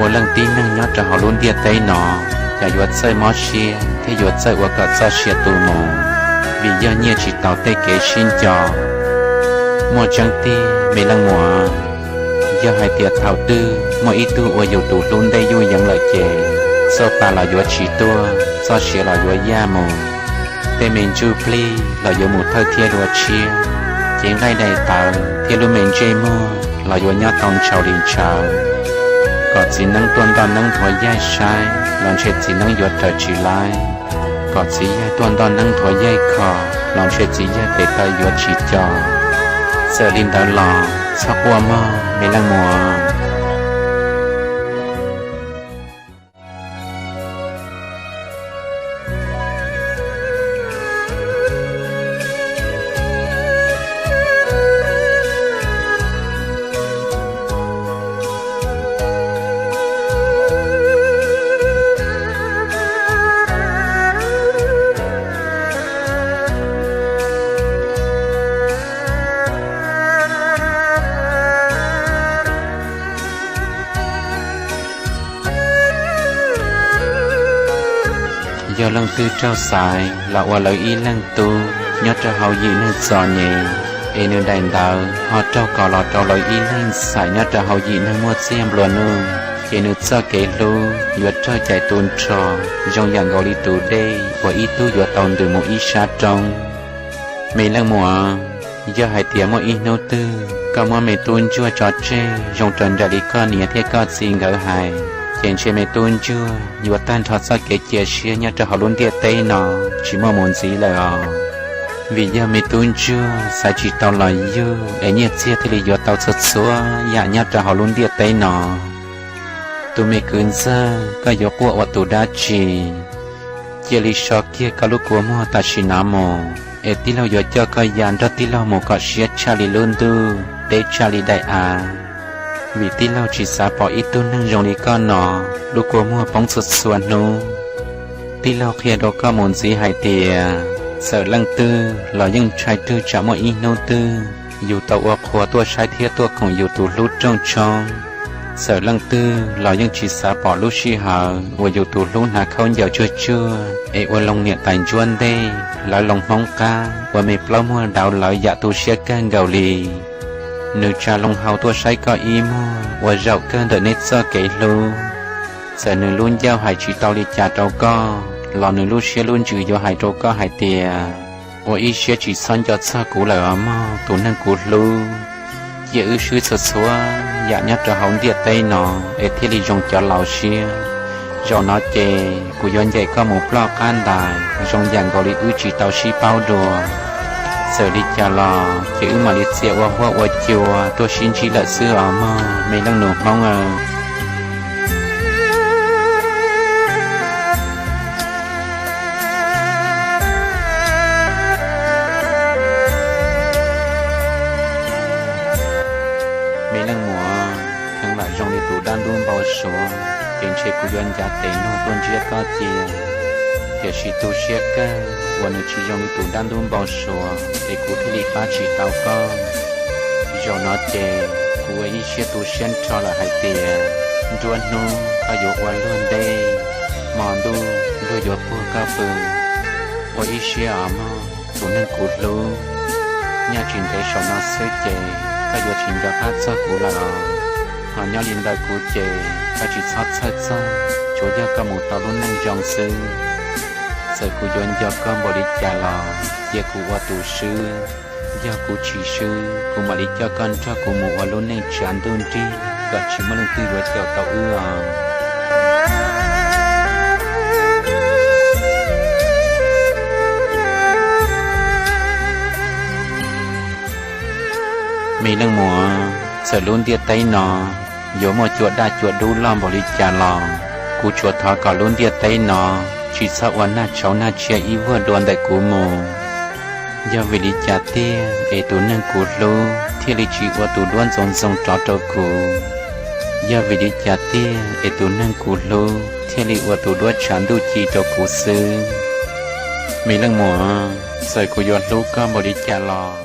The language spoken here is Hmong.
Ua leej tib neeg nyob rau hauv lub ntiaj teb no, cas yuav txawj mob siab thiab yuav txawj ua kom txoj sia tu mus, vim yog nyiaj tsis taus tej kev sib nco. Muaj tseeb tiag me leej muam, yog hais tias thaum twg muaj ib tug ua yus tus hlub ntej yuj yeev lawm ces, txoj pa los yuav tsis tuaj, txoj sia los yuav yaj mus. Tej me ntsuj plig los yuav mus thawj thiab luag tshiab, cev nqaij daim tawv thiab lub me ntsej muag los yuav nyob tau ntshaus li ntshaus. Kom txiv neeb tuaj ntoj neeb nthuav yaig saib los ntshe txiv neeb yuav raws tsis laib. Kom txiv yaig tuaj ntoj neeb nthuav yaig kho los ntshe txiv yaig tes taw yuav tsis co. Txawm li ntawd los txhob quaj mog me leej muam. Yog leej twg raug xaiv los ua lawv ib leeg tub nyob rau hauv yim neeg txom nyem, es nws daim ntawv ho raug kos los rau lawv ib leeg ntxhais nyob rau hauv yim neeg muaj txiag nplua nuj, ces nws txoj kev hlub yuav raug cais tu nrho zoo yam nkaus li tus dej uas ib tug yuav tau ntws mus ib sab roob. Me leej muam, yog hais tias muaj ib hnub twg koj muab me tub ntsuag tso tseg zoo raws nraim li koj niam thiab koj txiv nkawd hais, ces ntshe me tub ntsuag yuav tag nrho txoj kev cia siab nyob rau hauv lub ntiaj teb no tsis muaj mus ntxiv lawm os. Vim yog me tub ntsuag xaiv tsis tau los yug es nyiaj txiag thiaj li yuav tau txhua txhua yam nyob rau hauv lub ntiaj teb no. Tus me kwv ntxawg, koj yuav quaj ua tus dab tsi? Cia li so kiag koj lub kua muag tam sim no mus, es tij laug yuav coj koj ya nrog tij laug mus kom siab tshaj li lub ntuj, deb tshaj li daim av. Vim tij laug tsis xav pom ib tug neeg zoo li koj no lub kua muag poob txhua txhua hnub. Tij laug qhia rau koj mus ntxiv hais tias, txawm leej twg los yeej ntshai twg tsam muaj ib hnub twg yus tau ua qhua tuaj saib thiab tuaj koom yus tus hlub rooj tshoob. Txawm leej twg los yeej tsis xav pom lub sij hawm uas yus tus hlub hnav khaub ncaws tsuag tsuag es ua loo niam tais ntsuab ntej, lawv loo hmoob qab ua me plaub muag dauv lawv yam tu siab kawg nkaus li. Nws tsa loo hau tuaj saib koj ib muag ua zaum kawg ntawm neb txoj kev hlub. Txawm nws lub ncauj hais tsis tau li cas rau koj los nws lub siab lub ntsws yuav hais rau koj hais tias, ua ib siab tsis txhob nco txog kuv lawm os mog tus neeg kuv hlub. Cia wb swb txhua txhua yam nyob rau hauv ntiaj teb no es thiaj li zoo cov laus siab. Zaum no ces kuv yuav ncaim koj mus ploj qab ntais zoo yam nkaus li wb tsis tau sib paub dua. Txawm li cas los ces wb mam li txia ua huab ua cua tuaj sib ntsib lawm xwb os mog me leej nus hmoob aw. Me leej muam, kheev lam zoo li tus dab ntub npau suav ces ntshe kuv yuav ncav tes nug tuaj ntsiab koj cia. Tiam sis tu siab kawg uas nws tsis zoo li tus dab ntub npau suav es kuv thiaj li pab tsis tau koj. Zaum no ces kuv ua ib siab tu siab nrho lawm hais tias nruab hnub koj yuav ua luag ntej, hmo ntuj luag yuav puag koj pw. Ua ib siab os mog tus neeg kuv hlub, nyob tsis ntev saum no xwb ces koj yuav tsis nco qab txog kuv lawm. Ho nyob li ntawm kuv ces koj tsis txhob txhawj txog, tsuav yog koj mus tau lub neej zoo xwb. Txawm kuv yuav nco koj npaum li cas los cia kuv ua tus swb. Yog kuv tsis swb kuv mam li coj koj nrog kuv mus ua lub neej tsav ntuj nrig kom tsis muaj leej twg yuav caum tau wb os. Me leej muam, txawm lub ntiaj teb no yuav muaj cua daj cua dub loj npaum li cas los kuv tsuas thov kom lub ntiaj teb no tsis txhob ua nag tshauv nag tshiab ib vuag dua ntawm kuv mus. Yog vim li cas tiag es tus neeg kuv hlub thiaj li tsis ua tus duab ntxoov ntxoo rov rau kuv? Yog vim li cas tiag es tus neeg kuv hlub thiaj li ua tus duab tshav ntuj ci rau kuv xwb? Me leej muam, txawm kuv yuav hlub koj npaum li cas los